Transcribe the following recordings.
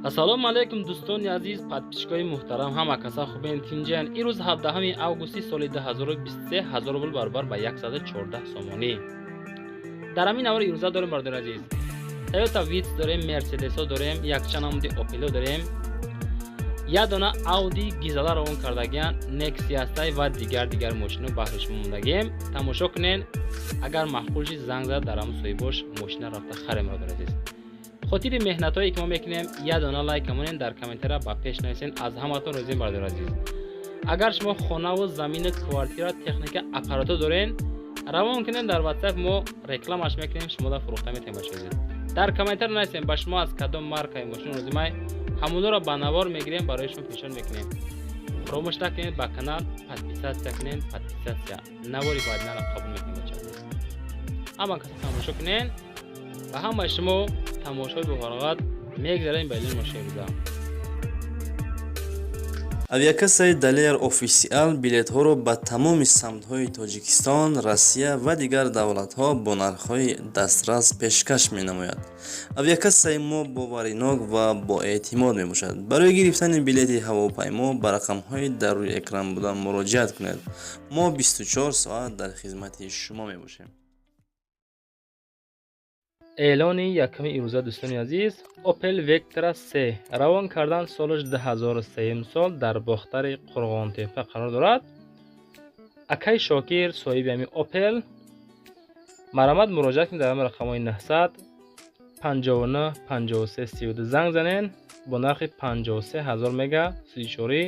Ассалому алайкум, дӯстони азиз, подписчикои муҳтарам, ҳама каса хубен, тинҷан. Ирӯз 17 августи соли 2023, 1000 рубл баробар ба 114 сомонӣ. Дар ҳамин навори имрӯза дорем, бародари азиз, Toyota Vitz дорем, Mercedes-ҳо дорем, якчанд намуди Opel-ҳо дорем, як дона Audi гизала равон кардагиан, Nexia ҳастай ва дигар мошино баҳри шумо мондагием. Тамошо кунен, агар маъқул шид, занг зад, дар ҳамун соҳибош мошина рафта харем. Бародари азиз, хотири меҳнатҳое ки мо мекунем, як дона лайк монен, дар комментария ба пеш нависен. Аз ҳаматон розием, бародари азиз. Агар шумо хонаву замину, квартира, техника, аппарато дорен, равон кунен дар WhatsApp, мо рекламаш мекунем, шумода фурӯхта метавем. Бачаи азиз, дар комментар нависем, ба шумо аз кадом маркаи мошин лозимай, ҳамонро ба навор мегирем, барои шумо пешниҳод мекунем. Фаромӯш накунед, ба канал подписаться кунед, подписаться. Навори баъдинара қабул мекунем. Бачаи азиз, ҳама каса тамошо кунен. Ба ҳамаи шумо тамошои бофароғат. Мегзарем ба илми мошинрӯза. Авиакассаи «Далер Офисиал» билетҳоро ба тамоми самтҳои Тоҷикистон, Россия ва дигар давлатҳо бо нархҳои дастрас пешкаш менамояд. Авиакассаи мо боваринок ва боэътимод мебошад. Барои гирифтани билети ҳавопаймо ба рақамҳои дар рӯи экран буда муроҷиат кунед. Мо 24 соат дар хизмати шумо мебошем. Эълони якуми имрӯза, дӯстони азиз, Opel Vectra C равон кардан, солаш 2003 сол, дар Бохтари Қурғонтепа қарор дорад. Акай Шокир соҳиби ҳамин Opel. Марҳамат, муроҷиат кунед, дар ҳамин рақамҳои 900 59 53 32 занг занен. Бо нархи 53 ҳазор мега, сӯзишворӣ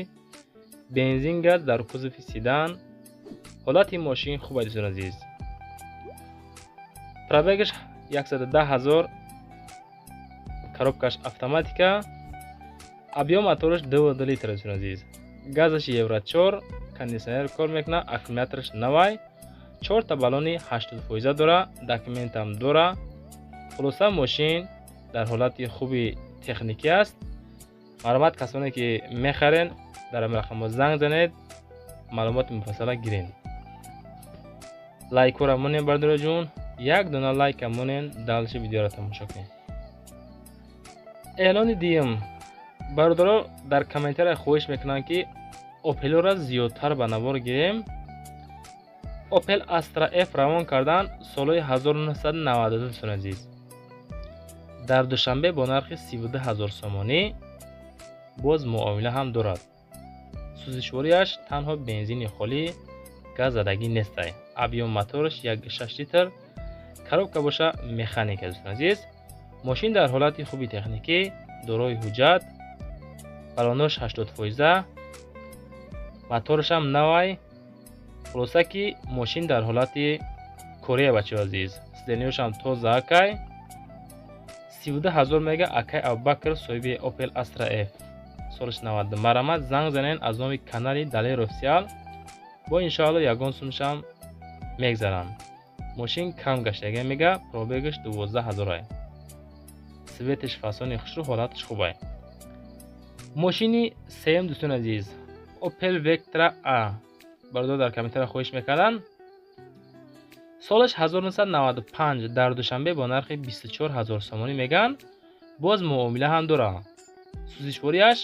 бензин, газ, дар кузови седан. Ҳолати мошин хуб аст, дӯстони азиз. Пробегаш 110 ҳазор, коробкаш автоматика, объём мотораш 2,2 литр, дӯстони азиз, газаш евро 4, кондиционер кор мекунад, аккумулятораш навай, чорта баллони 80 фоиза дора, документам дора. Хулоса, мошин дар ҳолати хуби техникӣ аст. Марҳамат, касоне ки мехарен, дар ҳамин рақамҳо занг занед, маълумоти муфассала гирен. Лайкҳоро монем, бародароҷон, як дона лайка монен, дальше видеоро тамошо кунед. Эълони дуюм: бародаро дар комментария хоҳиш мекунанд, ки Опелора зиёдтар ба навор гирем. Opel Astra F равон кардан, солҳои 1992, дӯстони азиз, дар Душанбе бо нархи 32 ҳазор сомонӣ, боз муомила ҳам дорад. Сӯзишвориаш танҳо бензини холӣ, газ задагӣ нестай. Объём мотораш 1,6 литр, коробка боша механика. Дӯстони азиз, мошин дар ҳолати хуби техникӣ, дорои ҳуҷҷат, баллонош 80 фоиза, моторашам навай. Хулоса, ки мошин дар ҳолати корея. Бачаҳо азиз, сиденияшам тоза акай. 32 ҳазор мега акай Абубакр, соҳиби Opel Astra F, солаш 92. Марҳамат, занг занен аз номи канали Далер Офисиал, бо иншоалло ягон сумшам мегзарам. Мошин кам гаштага мега, пробегаш 12 ҳазорай, цветаш фасони хушрӯ, ҳолаташ хубай. Мошини сеюм, дӯстони азиз, Opel Vectra A. Бародар дар комментария хоҳиш мекарданд. Солаш 1995, дар Душанбе бо нархи 24 ҳазор сомонӣ меган, боз муомила ҳам дорад. Сӯзишвориаш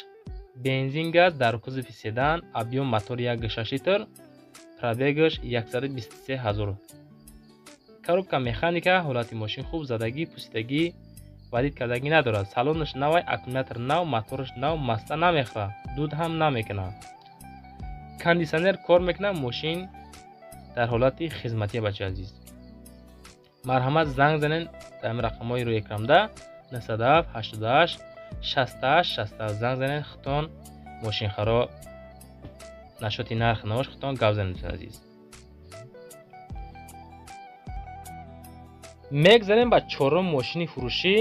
бензин, газ, дар кузови седан, объём мотор 1,6 литр, пробегаш 123 ҳазор, коробка механика. Ҳолати мошин хуб, задагӣ, пусидагӣ, валид кардагӣ надорад. Салонаш навай, аккумулятор нав, мотораш нав, масло намехӯрад, дуд ҳам намекунад, кондиционер кор мекунад. Мошин дар ҳолати хизматия. Бачаи азиз, марҳамат, занг занен дар ҳамин рақамҳои рӯи экранда: 97 88 68 67 занг занен. Худтон мошинхаро нашоти нарх навош худтон гап занед. Дӯстони азиз, мегзарем ба чорум мошини фурӯшӣ: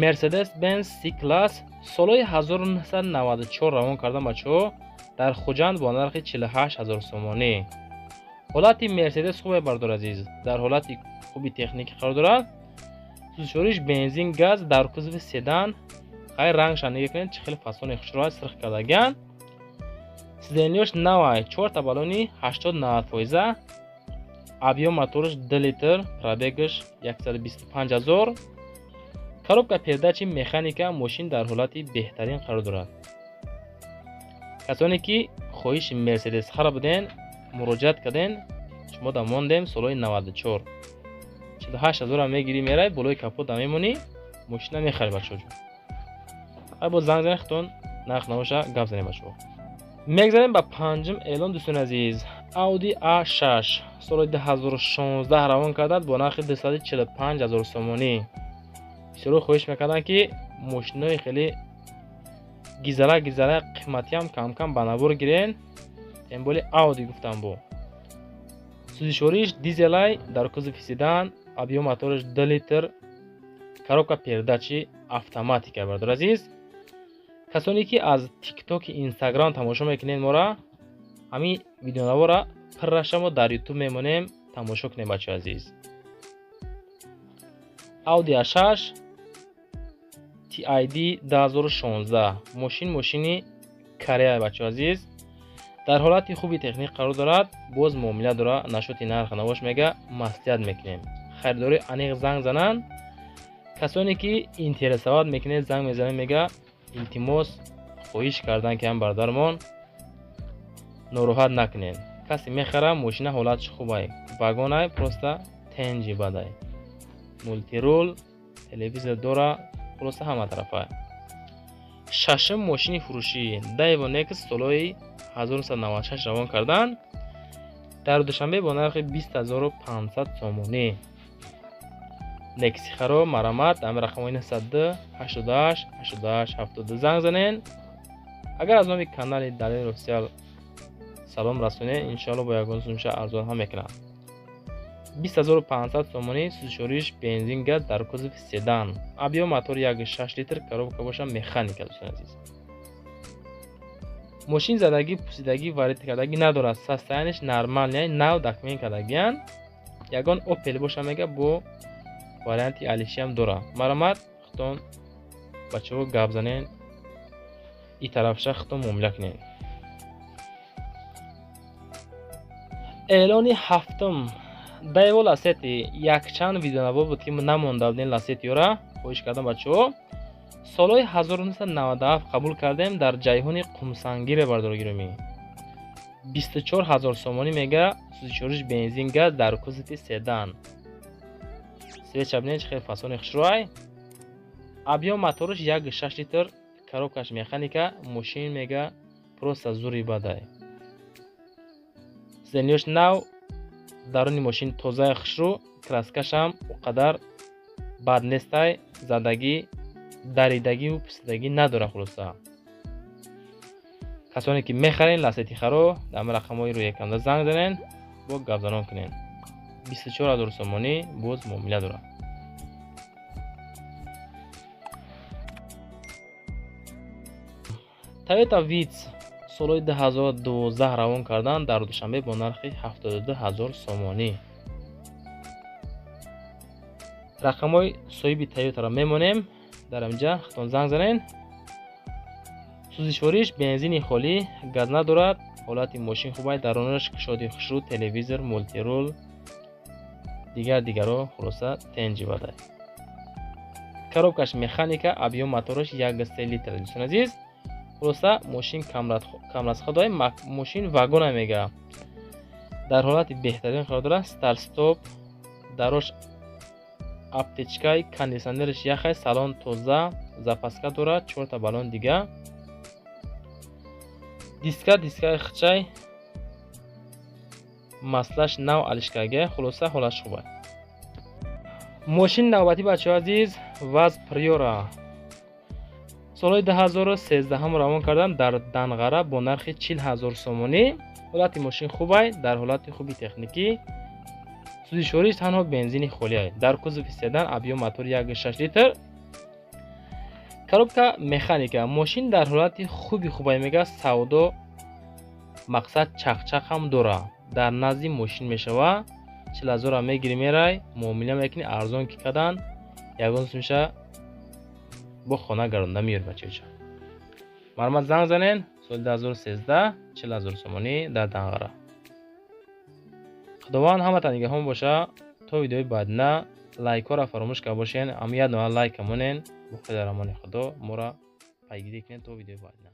Mercedes Benz C Class, солҳои 1994 равон кардан, бачаҳо, дар Хуҷанд бо нархи 48 ҳазор сомонӣ. Ҳолати Мерседес хубе, бардор азиз, дар ҳолати хуби техникӣ қарор дорад. Сӯзишвориш бензин, газ, дар кузови седан. Хайр, рангша нига кунед, чӣ хеле фасони хушрӯ аст, сирх кардагиан. Сиденияш навай, чорта баллони 80-90 фоиза, объём мотораш 2 литр, пробегаш 125 ҳазор. Коробка передачи механика, мошин дар ҳолати беҳтарин қарор дорад. Касоне ки хоҳиши Мерседес хара буден, муроҷиат карден, шумо да мондем солҳои 94. 48 ҳазора мегирӣ, мерай, болои капота мемонӣ, мошина мехарӣ, бачаҳоҷон. Ай боз занг занед, худтон нарх навоша гап занед, бачаҳо. Мегзарем ба панҷум эълон, дӯстони азиз. Audi A6 соли 2016 равон карданд бо нархи 245 ҳазор сомонӣ. Бисёро хоҳиш мекарданд, ки мошинои хеле гизала гизала қиматиам камкам ба навор гирен. Тем более Audi гуфтам бо. Сӯзишвориш дизелай, дар кузови седан, объём мотораш 2 литр, коробка передачи автоматика, бародар азиз. Касоне ки аз ТикТоки, Инстаграм тамошо мекунед мора, ҳамин видеонавора пурраша мо дар Ютуб мемонем, тамошо кунед, бачаҳои азиз. Audi A6 TID 2016, мошин мошини Корея, бачаҳои азиз. Дар ҳолати хуби техник қарор дорад, боз муомила дора, нашоти нарх навош мега маслиҳат мекунем. Харидори аниқ занг зананд. Касоне ки интересовать мекунед, занг мезанед, мега илтимос хоҳиш кардан, ки ҳам бародармон нороҳат накунед. Касе мехара мошина, ҳолатш хубай, вагонай, просто тенҷи бадай. Мультирул, телевизор дора, хулоса ҳама тарафа. Шашум мошини фурӯшӣ Daewoo Next солҳои 1996 равон кардан дар Душанбе бо нархи 20500 сомонӣ. Нексихаро марамат ами рақамҳои 902 88 88 72 занг занен. Агар аз номи канали Далер Официал салом расонед, иншоалло бо ягон сумша арзон ҳам мекунад. 20500 сомонӣ, сӯзишвориш бензин, газ, дар кузови седан. Объём мотор 1,6 литр, коробка боша механика, дӯстони азиз. Мошин задагӣ, пусидагӣ, варид кардагӣ надорад. Состояние ш нормальный, нав документ кардагиян. Ягон Opel боша мега бо варианти алишиам дорад. Марамат худтон бачаҳо гап занен, и тарафша худтон муомила кунед. Эълони ҳафтум Daewoo Lacetti. Якчанд видеонавор буд, ки намонда будем Lacetti-ра, хоҳиш кардам бачаҳо. Солҳои 1997 қабул кардем дар Ҷайҳуни Қумсангире, бардор гиромӣ. 24 ҳазор сомонӣ мега, сӯзишвориш бензин, газ, дар кузови седан. Свеча бинед, хеле фасони хушрӯай. Объём мотораш 1,6 литр, коробкаш механика, мошин мега просто зури бадай. Сиденьёш нав, даруни мошин тозаи хушрӯ, краскашам о қадар бад нестай, задагӣ, даридагиву пусидагӣ надорад хулоса. Касоне ки мехарен Lacetti харо, дар рақамҳои рӯи экранда занг занен, бо гапзанон кунен. 24 ҳазор сомонӣ, боз муомила дорад. Toyota Vitz солҳои 2012 равон кардан дар Душанбе бо нархи 72 ҳазор сомонӣ. Рақамҳои соҳиби Toyota-ро мемонем, дар инҷа худтон занг занен. Сӯзишвориш бензини холӣ, газ надорад, ҳолати мошин хубай, дарунаш кушоди хушрӯ, телевизор, мультирул, дигар дигаро, хулоса тенҷи бадай. Коробкаш механика, объём мотораш 1,3 литр, дӯстони азиз. Хулоса мошин камрасходай, мошин вагона мега. Дар ҳолати беҳтарин қарор дорад, старт-стоп, дарош аптечкай, кондитсионераш яхай, салон тоза, запаска дорад, 4та баллон дига. Диска, дискаи хичай, маслаш нав алишкарга, хулоса ҳолатш хубай. Мошин навбатӣ, бачаҳои азиз, ВАЗ Приора. Солҳои 2013 равон кардан дар Данғара бо нархи 40 ҳазор сомонӣ. Ҳолати мошин хубай, дар ҳолати хуби техникӣ. Сӯзишвориш танҳо бензини холиай. Дар кузови седан, объём мотор 1,6 литр. Коробка механика. Мошин дар ҳолати хуби хубай мега, савдо мақсад чақчақ ҳам дора. Дар назди мошин мешава, 40 ҳазора мегири мерай, муомила мекунӣ, арзон ки кардан, ягон сумша бо хона гаронда меёри, бачаҳо. Марҳамат занг занен, соли 2013, 40 ҳазор сомонӣ дар Данғара. Худованд ҳаматон нигаҳбон боша. То видеои баъдина Лайкҳоро фаромӯш карда бошен, ам як дона лайка монен. Боқӣ дар амони Худо, моро пайгирӣ кунед то видеои баъдина.